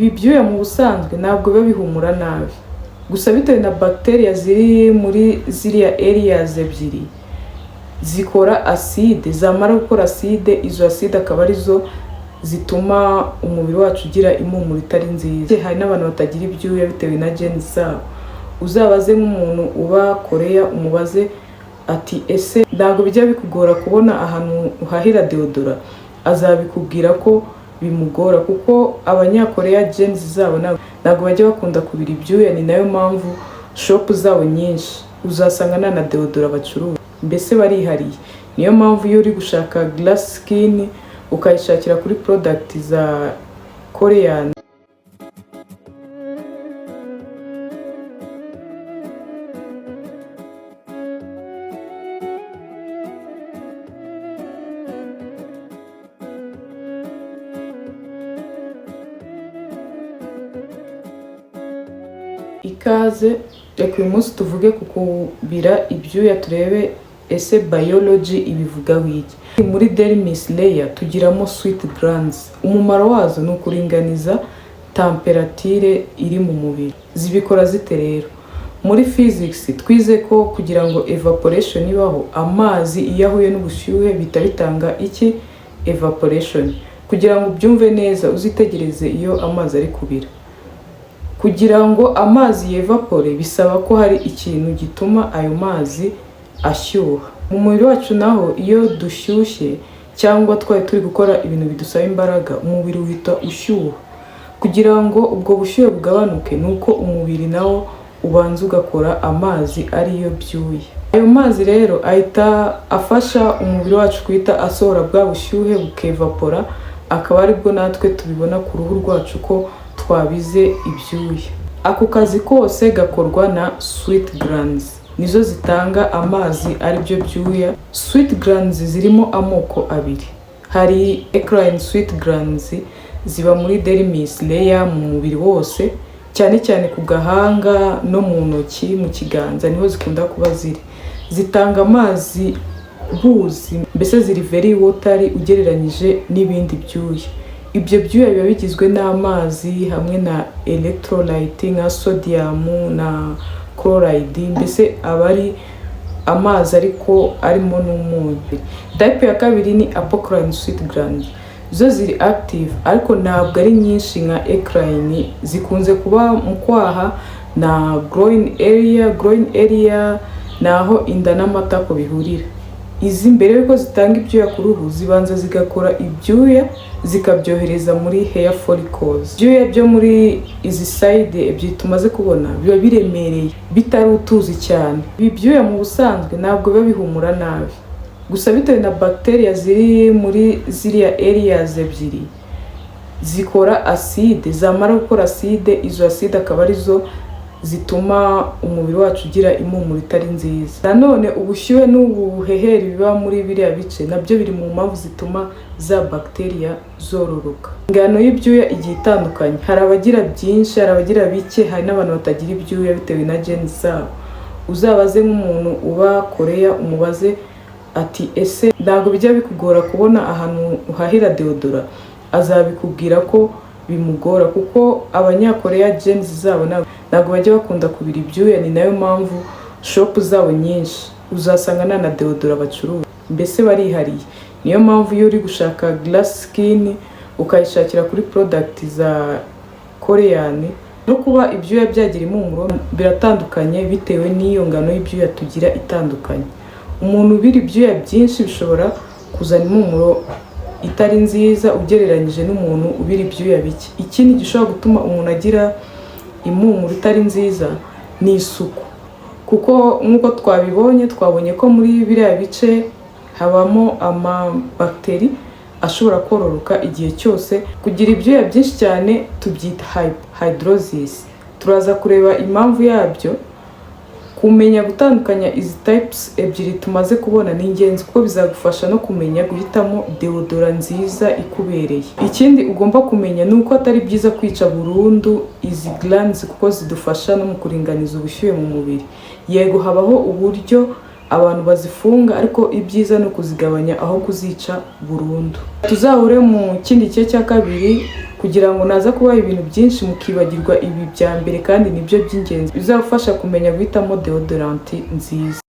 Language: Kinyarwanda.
Ibi byuya mu busanzwe ntabwo biba bihumura nabi, gusa bitewe na bacteria ziri muri ziriya areas ebyiri zikora acide, zamara gukora acide, izo acide akaba arizo zituma umubiri wacu ugira impumuro itari nziza. Hari n'abantu batagira ibyuya bitewe na genes zabo. Uzabaze nk'umuntu uba Koreya, umubaze ati: "Ese ntabwo bijya bikugora kubona ahantu uhahira deodorant?" Azabikubwira ko bimugora, kuko Abanyakoreya genes zabo ntabwo bajya bakunda kubira ibyuya. Ni nayo mpamvu shop zabo nyinshi uzasanga nta na deodorant bacuruza, mbese barihariye. Niyo mpamvu iyo uri gushaka glass skin ukayishakira kuri product za Korean. Ikaze. Reka uyu munsi tuvuge ku kubira ibyuya, turebe ese biology ibivugaho iki. Muri dermis layer tugiramo sweat glands. Umumaro wazo ni ukuringaniza temperature iri mu mubiri. Zibikora zite rero? Muri physics twize ko kugira ngo evaporation ibaho, amazi iyo ahuye n'ubushyuhe bihita bitanga iki? Evaporation. Kugira ngo ubyumve neza, uzitegereze iyo amazi ari kubira. Kugira ngo amazi yevapore bisaba ko hari ikintu gituma ayo mazi ashyuha. Mu mubiri wacu naho, iyo dushyushye cyangwa twari turi gukora ibintu bidusaba imbaraga, umubiri uhita ushyuha. Kugira ngo ubwo bushyuhe bugabanuke, ni uko umubiri nawo ubanza ugakora amazi, ariyo byuya. Ayo mazi rero ahita afasha umubiri wacu guhita asohora bwa bushyuhe, bukevapora, akaba aribwo natwe tubibona ku ruhu rwacu ko twabize ibyuya. Ako kazi kose gakorwa na sweat glands, nizo zitanga amazi, aribyo byuya. Sweat glands zirimo amoko abiri. Hari eccrine sweat glands, ziba muri dermis layer mu mubiri wose, cyane cyane ku gahanga no mu ntoki, mu kiganza niho zikunda kuba ziri. Zitanga amazi buzi, mbese ziri very watery ugereranyije n'ibindi byuya. Ibyo byuya biba bigizwe n'amazi hamwe na electrolyte nka sodium na chloride, mbese aba ari amazi ariko arimo n'umunyu. Type ya kabiri ni apocrine sweat gland. Zo ziri active ariko ntabwo ari nyinshi nka eccrine. Zikunze kuba mu kwaha na groin area. Groin area ni aho inda n'amatako bihurira. Izi, mbere yuko zitanga ibyuya ku ruhu, zibanza zigakora ibyuya, zikabyohereza muri hair follicles. Ibyuya byo muri izi side ebyiri tumaze kubona biba biremereye, bitari utuzi cyane. Ibi byuya mu busanzwe ntabwo biba bihumura nabi, gusa bitewe na bacteria ziri muri ziriya areas ebyiri zikora acide, zamara gukora acide, izo acide akaba arizo zituma umubiri wacu ugira impumuro itari nziza. Nanone ubushyuhe n'ubuhehere biba muri biriya bice nabyo biri mu mpamvu zituma za bacteria zororoka. Ingano y'ibyuya igiye itandukanye. Hari abagira byinshi, hari abagira bike, hari n'abantu batagira ibyuya bitewe na genes zabo. Uzabaze nk'umuntu uba Koreya, umubaze ati: "Ese ntabwo bijya bikugora kubona ahantu uhahira deodorant?" Azabikubwira ko bimugora, kuko Abanyakoreya genes zabo ntabwo bajya bakunda kubira ibyuya. Ni nayo mpamvu shop zabo nyinshi uzasanga nta na deodorant bacuruza, mbese barihariye. Niyo mpamvu iyo uri gushaka glass skin ukayishakira kuri product za Korean. No kuba ibyuya byagira impumuro biratandukanye bitewe n'iyo ngano y'ibyuya tugira itandukanye. Umuntu ubira ibyuya byinshi bishobora kuzana impumuro itari nziza ugereranyije n'umuntu ubira ibyuya bike. Ikindi gishobora gutuma umuntu agira impumuro itari nziza ni isuku, kuko nk'uko twabibonye, twabonye ko muri biriya bice habamo amabagiteri ashobora kororoka igihe cyose. Kugira ibyuya byinshi cyane tubyita hidrosis. Turaza kureba impamvu yabyo. Kumenya gutandukanya izi types ebyiri tumaze kubona ni ingenzi, kuko bizagufasha no kumenya guhitamo deodorant nziza ikubereye. Ikindi ugomba kumenya ni uko atari byiza kwica burundu izi glands, kuko zidufasha no mu kuringaniza ubushyuhe mu mubiri. Yego, habaho uburyo abantu bazifunga, ariko ibyiza ni ukuzigabanya aho kuzica burundu. Tuzahure mu kindi gice cya kabiri. kugira ngo naza kubaha ibintu byinshi mukibagirwa ibi bya mbere, kandi nibyo by'ingenzi bizagufasha kumenya guhitamo deodorant nziza.